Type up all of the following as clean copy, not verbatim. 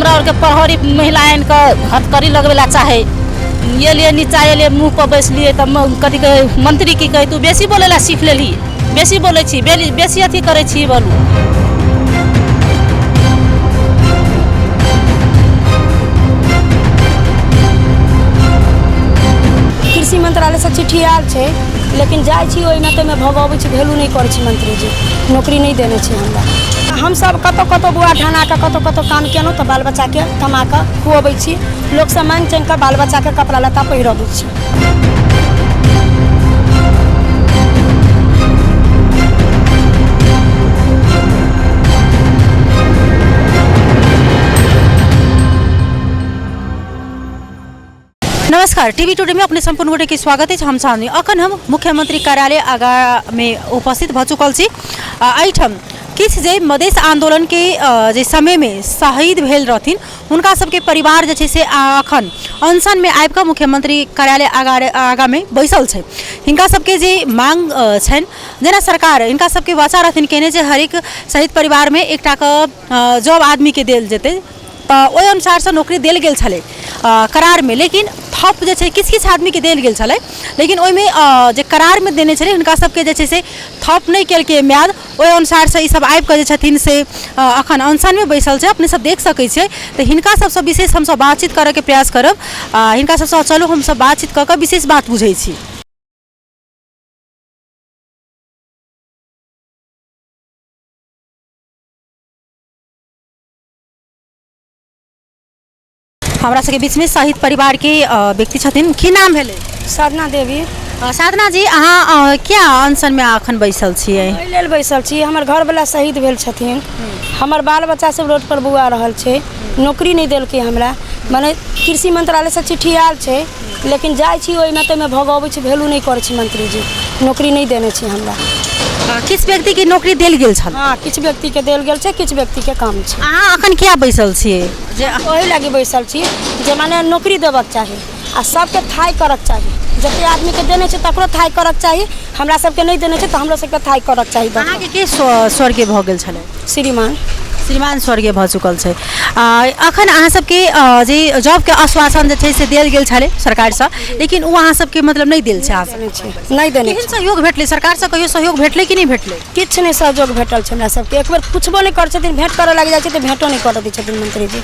हमरा आरके प्रहरी महिला आनि कऽ हथकड़ी लगबै लए चाहै। एलियै नीचा, एलियै मुँह पर बैसलियै तऽ कथी कहै मंत्री, की कहै, तू बेसी बोलै लए सीख लेलही, बेसी बोलै छी, बेसी अथी करै छी, बोलू। कृषि मंत्रालयसँ चिट्ठी आयल छै, लेकिन जाइ छी ओहिमे तऽ ओहिमे भगबै छै, वैल्यू नहि करै छै मंत्रीजी, नौकरी नहि देने छै हमरा। हमसभ कतहु कतहु बौआ ढना कऽ कतहु कतहु काम केलहुँ तऽ बाल बच्चाके कमा कऽ खुअबै छी, लोकसँ माँगि चाँगि कऽ बाल बच्चाके कपड़ा लत्ता पहिरबै छी। नमस्कार, टीवी टुडे में अपने संपूर्ण गोटे के स्वागत अछि। हम सामने अखन हम मुख्यमंत्री कार्यालय आगा में उपस्थित भऽ चुकल छी। एहिठाम किछु जे मधेश आंदोलन के जे समय में शहीद भेल रहथिन हुनका सबके परिवार जे छै से अखन अनशन में आबि कऽ मुख्यमंत्री कार्यालय आगा में बैसल छै। हिनका सबके जे मांग छनि, जेना सरकार हिनका सबके वाचा रहथिन केने जे हरेक शहीद परिवार में एकटा के जॉब आदमी के देल जेतै, तऽ ओहि अनुसारसँ नौकरी देल गेल छलै करारमे, लेकिन थप जे छै किछु किछु आदमीके देल गेल छलै, लेकिन ओहिमे जे करारमे देने छलै हुनका सबके जे छै से थप नहि केलकै म्याद। ओहि अनुसारसँ ईसब आबिकऽ जे छथिन से अखन अनशनमे बैसल छै, अपने सब देख सकै छियै। तऽ हिनका सबसँ विशेष हमसब बातचीत करऽके प्रयास करब। हिनका सबसँ चलू हमसब बातचीत कऽ कऽ विशेष बात बुझै छी। हमरा सबके बीचमे शहीद परिवारके व्यक्ति छथिन। की नाम भेलै? साधना देवी। साधना जी, अहाँ किया अनशनमे अखन बैसल छियै? एहि लेल बैसल छी, हमर घरवला शहीद भेल छथिन, हमर बाल बच्चा सब रोड पर बौआ रहल छै, नौकरी नहि देलकै हमरा। मने कृषि मंत्रालयसँ चिट्ठी आयल छै, लेकिन जाइ छी ओहिमे तऽ ओहिमे भगबै छै, वैल्यू नहि करै छै मंत्रीजी, नौकरी नहि देने छै हमरा। किछु व्यक्तिके नौकरी देल गेल छल? हँ, किछु व्यक्तिके देल गेल छै, किछु व्यक्तिके काम छै। अहाँ अखन किया बैसल छियै? जे ओहि लागी बैसल छी जे मने नौकरी देबक चाही आ सबके थाइ करक चाही। जते आदमीके देने छै तकरो थाइ करक चाही, हमरा सबके नहि देने छै तऽ हमरो सबके थाइ करक चाही। अहाँके के स्वर्गीय भऽ गेल छलै? श्रीमान। श्रीमान स्वर्गीय भऽ चुकल छै। अखन अहाँ सबके जे जॉबके आश्वासन जे छै से देल गेल छलै सरकारसँ, लेकिन ओ अहाँ सबके मतलब नहि देल छै? अहाँ सबके नहि देने। केहन सहयोग भेटलै सरकारसँ? कहियो सहयोग भेटलै कि नहि भेटलै? किछु नहि सहयोग भेटल छै हमरा सबके। एक बेर पुछबो नहि करै छथिन, भेँट करऽ लागि जाइ छै तऽ भेँटो नहि करऽ दै छथिन मंत्रीजी।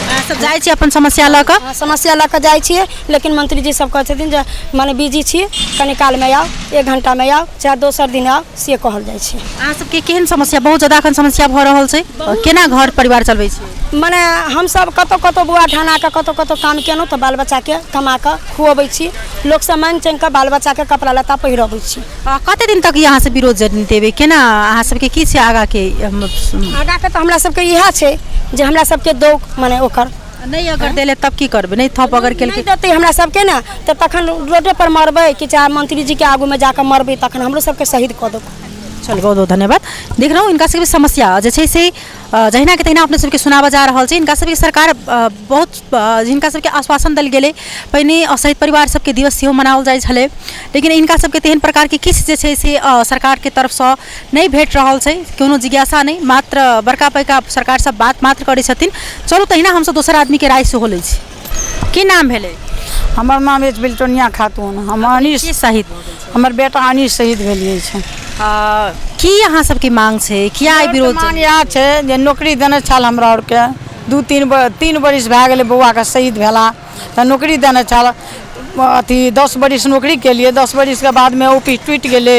अहाँ सब जाइ छी अपन समस्या लऽ कऽ? हँ, समस्या लऽ कऽ जाइ छियै, लेकिन मंत्रीजी सब कहै छथिन जे मने बिजी छी, कनी कालमे आउ, एक घंटामे आउ, चाहे दोसर दिन आउ, से कहल जाइ छै। अहाँ सबके केहन समस्या? बहुत ज्यादा एखन समस्या भऽ रहल छै, केना घर परिवार चलबै छी? मने हमसब कतहु कतहु बौआ ढना कऽ कतहु कतहु काम केलहुँ तऽ बाल बच्चाके कमा कऽ खुअबै छी, लोकसँ माँगि चाँगि कऽ बाल बच्चाके कपड़ा लत्ता पहिरबै छी। कते दिन तक यहाँ से विरोध देबै? केना अहाँ सबके की छै आगाके? आगाके तऽ हमरा सबके इएह छै जे हमरा सबके दौ मने ओकर नहि अगर देले तब की करबै? नहि थप अगर केलकै, नहि देतै हमरा सबके ने तऽ तखन रोडे पर मरबै कि चाहे मंत्रीजीके आगूमे जाकऽ मरबै, तखन हमरो सबके शहीद कऽ देबै। चलू, बहुत बहुत धन्यवाद। देख रहू, हिनका सबके समस्या जे छै से जहिनाके तहिना अपने सबके सुनाबऽ जा रहल छै। हिनका सबके सरकार बहुत हिनका सबके आश्वासन देल गेलै पहिने, शहीद परिवार सबके दिवस सेहो मनाओल जाइ छलै, लेकिन हिनका सबके तेहन प्रकारके किछु जे छै से सरकारके तरफसँ नहि भेट रहल छै, कोनो जिज्ञासा नहि, मात्र बड़का बड़का सरकार सब बात मात्र करै छथिन। चलू, तहिना हमसब दोसर आदमीके राय सेहो लै छी। की नाम भेलै? हमर नाम अछि बिल्टोनिया खातून। हम अनीस के शहीद भऽ गेल छै? हमर बेटा अनीस शहीद भेल अछि। की अहाँ सबके मांग छै? किया ई विरोध? मांग इएह छै जे नौकरी देने छल हमरा आरके, 2 3 बरिस भए गेलै बौआके शहीद भेला तऽ नौकरी देने छल। अथी 10 बरिस नौकरी केलियै, 10 बरिसके बादमे ऑफिस टूटि गेलै,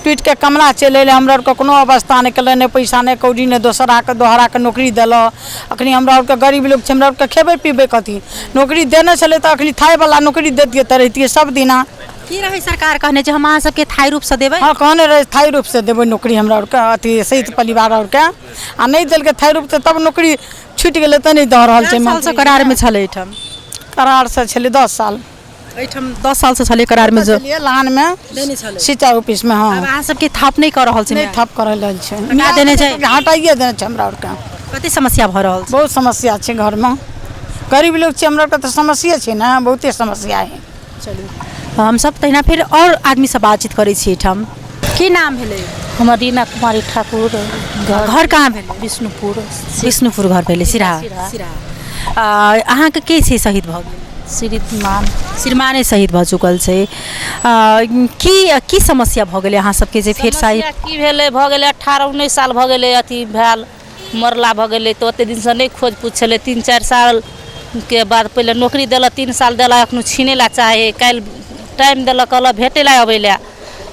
टूटिके कमला चलि अयलै। हमरा आरके कोनो अवस्था नहि केलक, नहि पैसा, नहि कौड़ी, नहि दोसराके दोहराके नौकरी देलक। अखनी हमरा आरके गरीब लोक छै, हमरा आरके खेबै पीबै कथी? नौकरी देने छलै तऽ अखनी थाइवला नौकरी दैतियै तऽ रहितियै सब दिना। की रहै सरकार कहने जे हम अहाँ सबके थाइ रूपसँ देबै? हँ, कहने रहै स्थायी रूपसँ देबै नौकरी हमरा आरके, अथी शहीद परिवार आरके, आ नहि देलकै स्थायी रूपसँ, तब नौकरी छुटि गेलै तऽ नहि दऽ रहल छै। कए सालसँ करारमे छलै एहिठाम? करारसँ छलै 10 साल। एहिठाम 10 सालसँ छलै करारमे जो छलियै लाहनमे देने छलै सिंचाइ ऑफिसमे। हँ। आब अहाँ सबके थाप नहि कऽ रहल छै? नहि थप कऽ रहल छै। हटा देने छै? हटाइए देने छै हमरा आरके। कते समस्या भऽ रहल छै? बहुत समस्या छै घरमे, गरीब लोक छै हमरा आरके तऽ समस्ये छै ने, बहुते समस्या है। चलू, हमसब तहिना फेर आओर आदमीसँ बातचीत करै छी एहिठाम। की नाम भेलै? हमर रीना कुमारी ठाकुर। घर कहाँ भेलै? विष्णुपुर। विष्णुपुर घर भेलै, सिराहा। सिराहा। अहाँके के छै शहीद भऽ गेल? श्रीमान। श्रीमाने शहीद भऽ चुकल छै। की की समस्या भऽ गेलै अहाँ सबके जे फेर समस्या की भेलै, भऽ गेलै 18-19 साल भऽ गेलै अथी भेल, मरला भऽ गेलै, तऽ ओतेक दिनसँ नहि खोज पूछ छलै। 3-4 सालके बाद पहिले नौकरी देलक, 3 साल देलक, एखनो छीनै लए चाहै। काल्हि टाइम देलक, कहलक भेटै लए अबै लए।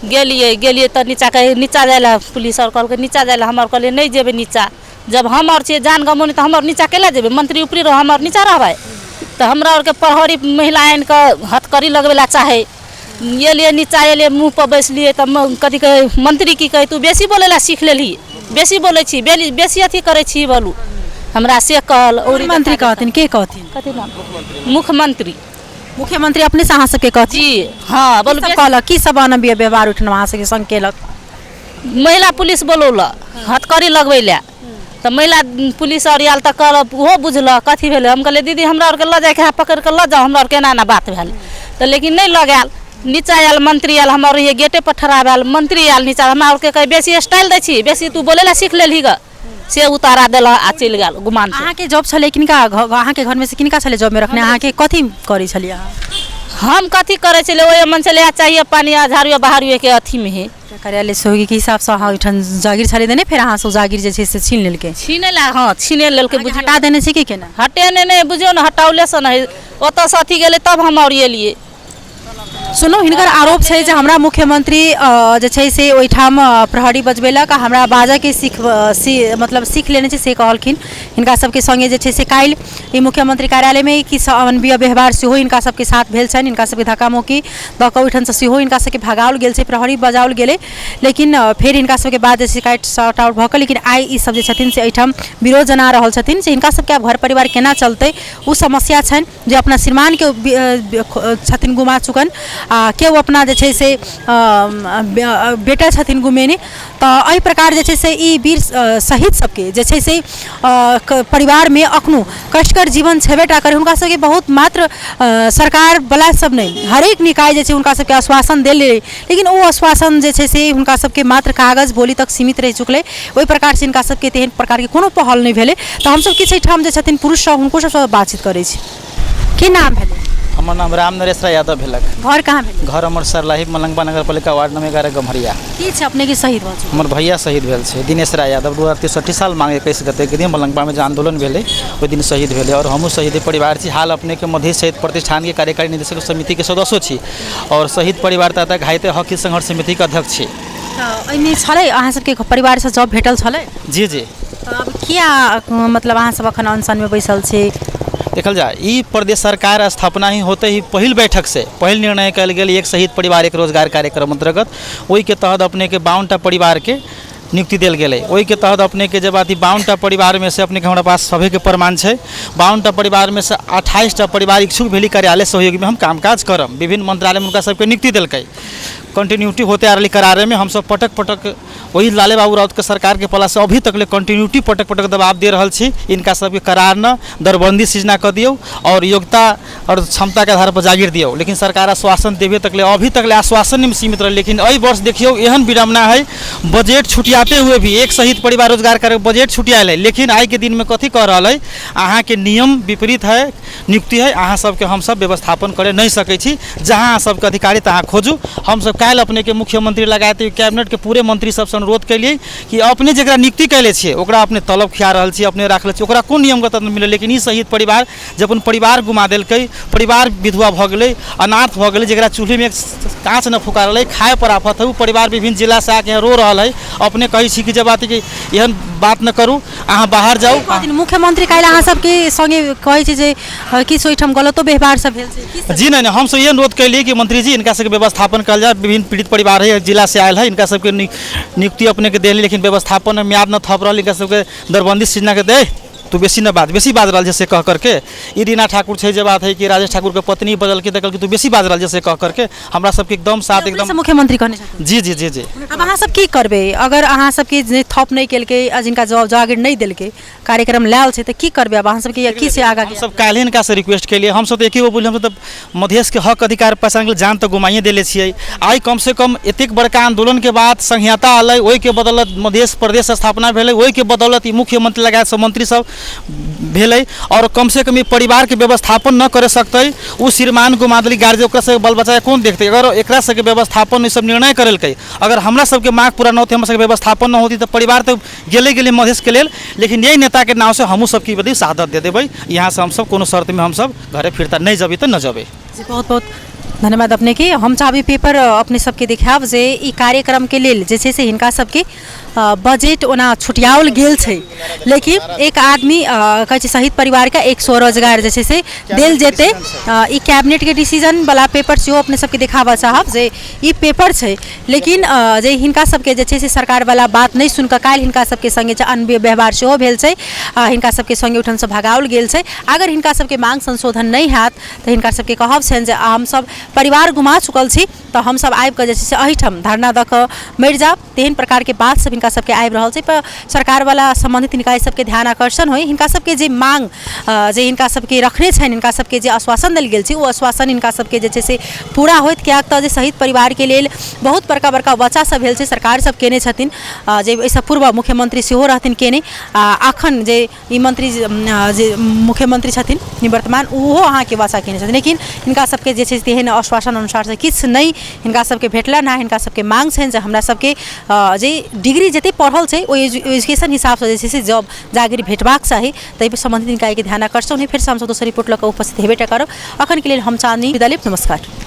गेलियै, गेलियै तऽ नीचा कहै नीचा जाइ लए, पुलिस आओर कहलकै नीचा जाइ लए। हम आओर कहलियै नहि जेबै नीचा, जब हम आओर छियै जान गमौने तऽ हम आओर नीचा कैला जेबै? मंत्री ऊपरे रह, हम आओर नीचा रहबै? तऽ हमरा आओरके प्रहरी महिला आनि कऽ हथकड़ी लगबै लए चाहै। एलियै नीचा, एलियै मुँह पर बैसलियै तऽ कथी कहै मंत्री, की कहै तू बेसी बोलै लए सीख लेलही, बेसी बोलै छी, बेसी अथी करै छी, बोलू हमरा से कहल। और मंत्री कहथिन, के कहथिन? कथी नाम? मुख्यमंत्री। मुख्यमंत्री अपने से अहाँ सबके कहथिन? जी हाँ। बोलू कहलक की सब अनबीय व्यवहार उठन अहाँ सबके संग केलक? महिला पुलिस बोलौलक हथकड़ी लगबै लए, तऽ महिला पुलिस आओर आयल तऽ कहलक, ओहो बुझलक कथी भेलै। हम कहलियै दीदी हमरा आओरके लऽ जाइके है, पकड़ि कऽ लऽ जाउ हमरा आओरके, एना एना बात भेल तऽ। लेकिन नहि लऽ गेल। नीचा आयल मंत्री आयल, हम आओर रहियै गेटे पर ठड़ा भेल। मंत्री आयल नीचा, हमरा आओरके कहै बेसी स्टाइल दै छी, बेसी तू बोलै लए सीख लेलही गऽ, से उतारा देलक आ चलि गेल गुमान। अहाँके जॉब छलै किनका, अहाँके घरमे से किनका छलै जॉबमे रखने? अहाँके कथी करै छलियै अहाँ? हम कथी करै छलियै, ओहि मन छलै चाहिए पानि आ झाड़ुए बहारुएके अथीमे है। कार्यालय सहयोगीके हिसाबसँ अहाँ ओहिठाम जागीर छलै देने, फेर अहाँसँ जागीर जे छै से छीन लेलकै? छीनै लए, हँ, छीने लेलकै। बुझियौ हटा देने छै कि केना? हटेने नहि, बुझियौ ने हटाउलेसँ नहि, ओतऽसँ अथी गेलै तब हम आओर एलियै। सुनू, हिनकर आरोप छै जे हमरा मुख्यमंत्री जे छै से ओहिठाम प्रहरी बजबेलक आ हमरा बाजऽके सीख मतलब सीख लेने छै से कहलखिन। हिनका सबके सङ्गे जे छै से काल्हि ई मुख्यमंत्री कार्यालयमे किछु अमानवीय व्यवहार सेहो हिनका सबके साथ भेल छनि। हिनका सबके धक्का मुक्की दऽ कऽ ओहिठामसँ सेहो हिनका सबके भगाओल गेल छै, प्रहरी बजाओल गेलै। लेकिन फेर हिनका सबके बाद जे शिकायत सॉर्ट आउट भऽ कऽ, लेकिन आइ ई सब जे छथिन से एहिठाम विरोध जना रहल छथिन से हिनका सबके आब घर परिवार केना चलतै, ओ समस्या छनि जे अपना श्रीमानके छथिन गुमा चुकन आ केओ अपना जे छै से बेटा छथिन गुमेने। तऽ एहि प्रकार जे छै से ई वीर शहीद सबके जे छै से परिवारमे अखनो कष्टकर जीवन छेबे टा करै। हुनका सबके बहुत मात्र सरकारवला सब नहि, हरेक निकाय जे छै हुनका सबके आश्वासन देल रहै, लेकिन ओ आश्वासन जे छै से हुनका सबके मात्र कागज बोली तक सीमित रहि चुकलै। ओहि प्रकारसँ हिनका सबके तेहन प्रकारके कोनो पहल नहि भेलै। तऽ हमसब किछु एहिठाम जे छथिन पुरुष सब, हुनको सबसँ बातचीत करै छी। की नाम भेलै? हमर नाम राम नरेश राय यादव भेलक। घर कहाँ भेलै? घर हमर सरलाही, मलंगवा नगर पालिका, वार्ड नंबर 11, गम्हरिया। की छै अपने के शहीद भऽ चुकल? हमर भैया शहीद भेल छै दिनेश राय यादव, 2063 साल माघ 21 गते के दिन मलंगवा में जे आंदोलन भेलै ओहि दिन शहीद भेलै और हमहूँ शहीद परिवार छी। हाल अपने के मधेश शहीद प्रतिष्ठान के कार्यकारी निदेशक समिति के सदस्यो छी और शहीद परिवार तथा घायते हक हित संघर्ष समिति के अध्यक्ष छी। तऽ एहिमे छलै अहाँ सबके परिवारसँ जॉब भेटल छलै? जी जी। तऽ आब किया मतलब अहाँ सब अखन अनशनमे बैसल छी? देखल जाय, ई प्रदेश सरकार स्थापना ही होते ही पहिल बैठक से पहिल निर्णय कयल गेल एक शहीद परिवार एक रोजगार कार्यक्रम अंतर्गत। ओहिके तहत अपने के 52टा परिवार के नियुक्ति देल गेलै। ओहिके तहत अपने के जब अथी 52टा परिवार में से अपने के हमरा पास सभे प्रमाण छै, 52टा परिवार में से 28टा परिवार इच्छुक भेली कार्यालय सहयोगी में हम कामकाज करब। विभिन्न मंत्रालय में हुनका सबके नियुक्ति देलकै। कंटिन्यूटी होते आ रहलै करारे में। हमसब पटक पटक वही लाले बाबू राउत के सरकार के पला से अभी तक ले कंटिन्यूटी पटक पटक दबाव दे रहल छी, इनका सबके करार न दरबंदी सिजना कऽ दियौ और योग्यता और क्षमता के आधार पर जागीर दियौ। लेकिन सरकार आश्वासन देबे तक ले अभी तक ले आश्वासन में सीमित रहे। लेकिन एहि वर्ष देखियौ एहन विडम्बना है, बजट छुटियाते हुए भी एक शहीद परिवार रोजगार करे बजट छुटियाल है, लेकिन आइ के दिन में कथी कह रहल है, अहाँके नियम विपरीत है नियुक्ति है, अहाँ सबके हमसब व्यवस्थापन करे नहीं सकै छी, जहाँ अहाँ सबके अधिकारी तहाँ खोजू। हमसब काल्हि अपने के मुख्यमंत्री लगायत कैबिनेट के पूरे मंत्री सबसँ अनुरोध केलियै कि अपने जकरा नियुक्ति कैले छियै ओकरा अपने तलब खिया रहल छी, अपने राखले छियै, ओकरा कोन नियमके तहत मिललै? लेकिन ई शहीद परिवार जे अपन परिवार गुमा देलकै, परिवार विधवा भऽ गेलै, अनाथ भऽ गेलै, जकरा चूल्हीमे काँच न फुका रहलै, खाय पर आफत है, ओ परिवार विभिन्न जिलासँ आके यहाँ रो रहल है। अपने कहै छी कि जे बात कि एहन बात न करू, अहाँ बाहर जाउ। कहथिन मुख्यमंत्री काल्हि अहाँ सबके संगे कहै छै जे किछु ओहिठाम गलतो व्यवहार सब भेल छै, की सब? जी नहीं, नहीं, हमसब ये अनुरोध कैलियै कि मंत्री जी इनका सबके व्यवस्थापन कयल जाय, विभिन्न पीड़ित परिवार है, जिला से आयल है, इनका सबके नियुक्ति अपने के देली, लेकिन व्यवस्थापन में म्याद न थप रहल, इनका सबके दरबंदी सिजना के दे तू बेसी न बाज, बेसी बाज रहल छै से कह करके। ई रीना ठाकुर छै जे बात है कि राजेश ठाकुर के पत्नी बदल के देखल कि तू बेसी बाज रहल छै से कह करके हमरा सबके एकदम साथ अपने एकदम से मुख्यमंत्री कहने छथिन। जी जी जी जी। अब अहाँ सब की करबै अगर अहाँ सबके जे थप नहि केलकै आ जिनका जॉब जागीर नहि देलकै, कार्यक्रम लायल छै तऽ की करबै अब अहाँ सबके, की छै आगाँ? हमसब काल्हि हिनका से रिक्वेस्ट केलियै, हमसब तऽ एके गो बोलियै, हमसब तऽ मधेश के हक अधिकार पहचान के जान तऽ गुमाइए देले छियै। आइ कम से कम एतेक बड़का आंदोलन के बाद संहिता अलै, ओहिके बदौलत मधेश प्रदेश स्थापना भेलै, ओहिके बदौलत ई मुख्यमंत्री लगायत सब मंत्री सब भेलै। और कमसँ कम ई परिवारके व्यवस्थापन न करे सकतै ओ श्रीमान गुमा देली गार्जियन, ओकरा सबके बाल बच्चा कोन देखतै? अगर एकरा सबके व्यवस्थापन ई सब निर्णय करेलकै, अगर हमरा सबके माँग पूरा न होतै, हमरा सबके व्यवस्थापन न होतै, तऽ परिवार तऽ गेले गेलै मधेशके लेल, लेकिन यही नेताके नामसँ हमहूँ सब की बदी शहादत दे देबै। यहाँसँ हमसब कोनो शर्तमे हमसब घरे फिरता नहि जबै तऽ न जबै। जी, बहुत बहुत धन्यवाद अपनेके। हम चाहबै पेपर अपने सबके देखायब जे ई कार्यक्रमके लेल जे छै से हिनका सबके बजट ओना छुटियाओल गेल छै, लेकिन एक आदमी कहै छै शहीद परिवारके एक स्वरोजगार जे छै से देल जेतै। ई कैबिनेटके डिसीजन वाला पेपर सेहो अपने सबके देखाबऽ चाहब जे ई पेपर छै, लेकिन जे हिनका सबके जे छै से सरकारवला बात नहि सुनि कऽ काल्हि हिनका सबके सङ्गे जे अनव्यवहार सेहो भेल छै, हिनका सबके सङ्गे ओहिठामसँ भगाओल गेल छै। अगर हिनका सबके माँग संशोधन नहि हैत तऽ हिनका सबके कहब छनि जे हमसब परिवार गुमा चुकल छी तऽ हमसब आबिकऽ जे छै से एहिठाम धरना दऽ कऽ मरि जायब, तेहन प्रकारके बात सब हिनका सबके आबि रहल छै। पर सरकारवला सम्बन्धित निकाय सबके ध्यान आकर्षण होइ, हिनका सबके जे माँग जे हिनका सबके रखने छनि, हिनका सबके जे आश्वासन देल गेल छै ओ आश्वासन हिनका सबके जे छै से पूरा होइत, किएक तऽ जे शहीद परिवारके लेल बहुत बड़का बड़का वाचा सब भेल छै, सरकार सब केने छथिन, जे एहिसँ पूर्व मुख्यमंत्री सेहो रहथिन केने, आ अखन जे ई मंत्री जे मुख्यमंत्री छथिन निवर्तमान ओहो अहाँके वाचा केने छथिन, लेकिन हिनका सबके जे छै तेहन आश्वासन अनुसार से किछु नहि हिनका सबके भेटलनि हँ। हिनका सबके मांग छनि जे हमरा सबके जे डिग्री जते पढ़ल छै ओहि एजुकेशन हिसाबसँ जे छै से जॉब जागीर भेटबाक चाही। ताहि सम्बन्धित निकायके ध्यान आकर्षण होइ। फेरसँ हमसब दोसर रिपोर्ट लऽ कऽ उपस्थित हेबे टा करब। अखनके लेल हम चाँदनी विदा लेब। नमस्कार।